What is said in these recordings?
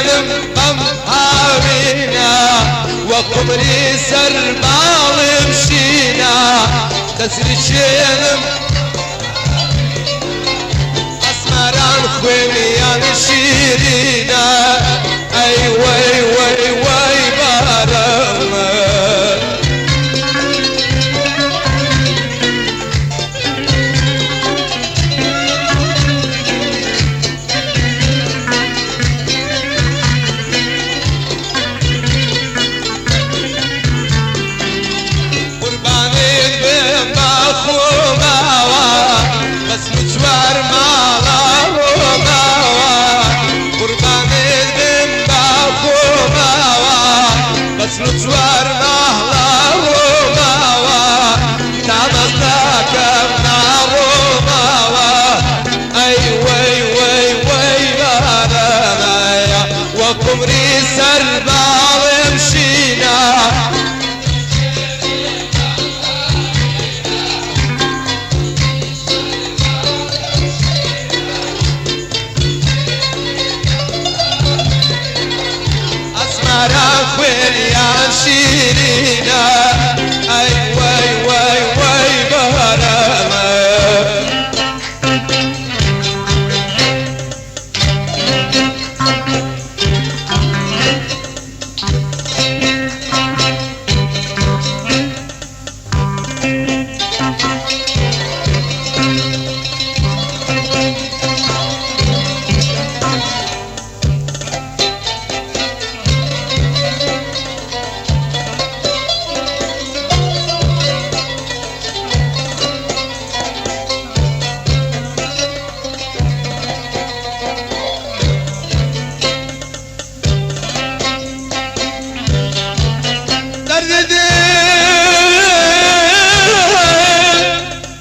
دەسرشێنم بەم هاوینە وە قومری سەر باڵم شینە دەسرشێنم ئەسمەران خوێنیان شیرینە ئەی وەی وەی وەی بارەمە. قوربانیت بم بە خۆماوە بەسم چوار ماڵە ڕۆماوە قوربانیت بم بە خۆماوە بەسم چوار ماڵە ڕۆماوە تامەزناکەم ناڕۆماوە ئەی وەی وەی وەی بارەمەیە وە قومری سەر باڵم شینە. ئەسمەران خوێنیان شیرینە ئەی وەی وەی وەی بارەمە. دەردی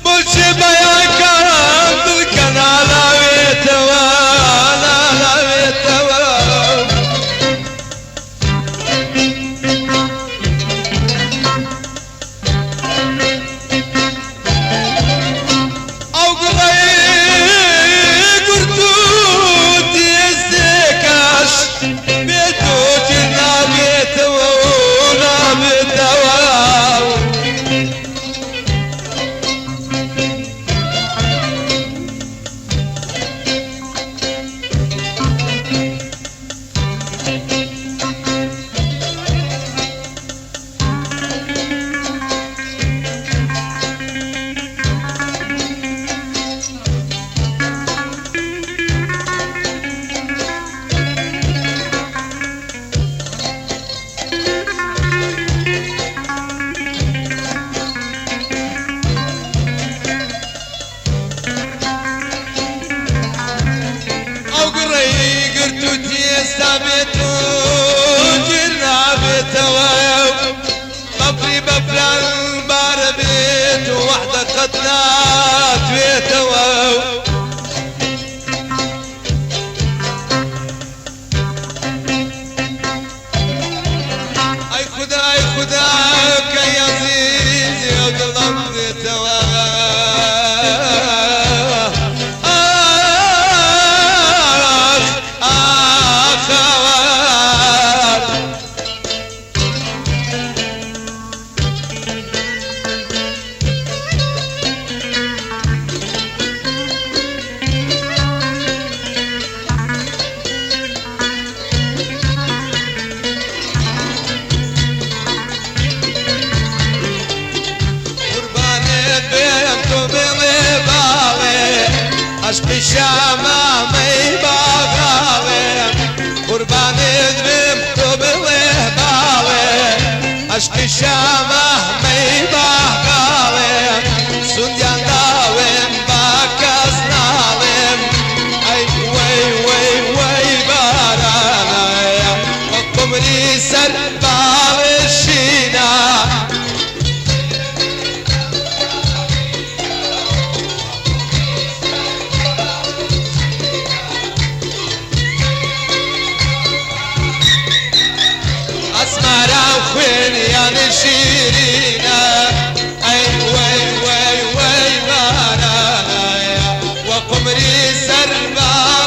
بۆچی بەیانکەم دڵکە نالاوێتەوە نالاوێتەوە. ئەو گوڵەی گرت و تێستێکەش بێت و تر نابێتەوە و نابێتەوە. ئەو گوڕەی گرت و تێستا بێت و تر نابێتەوە بەفری بەفران بارە بێت و وەحدە قەت ناتوێتەوە. ئەی خودای خدا کە عەزیزی ئەو دڵم دێتەوە. ئاخ ئاخ هاوار. قوربانت بێم تۆ بڵێ باڵێ عەشقی شامامەی باغاڵێم قوربانت بێم تۆ بڵێ باڵێ عەشقی شامامەی باغاڵێم سوندیان داوێم با کەس ناڵێم ئەی وەی وەی وەی بارانایە وە قومری سەر باڵێ شینە. ئەسمەران خوێنیان شیرینە ئەی وەی وەی وەی بارانایە وە قومری سەر باڵ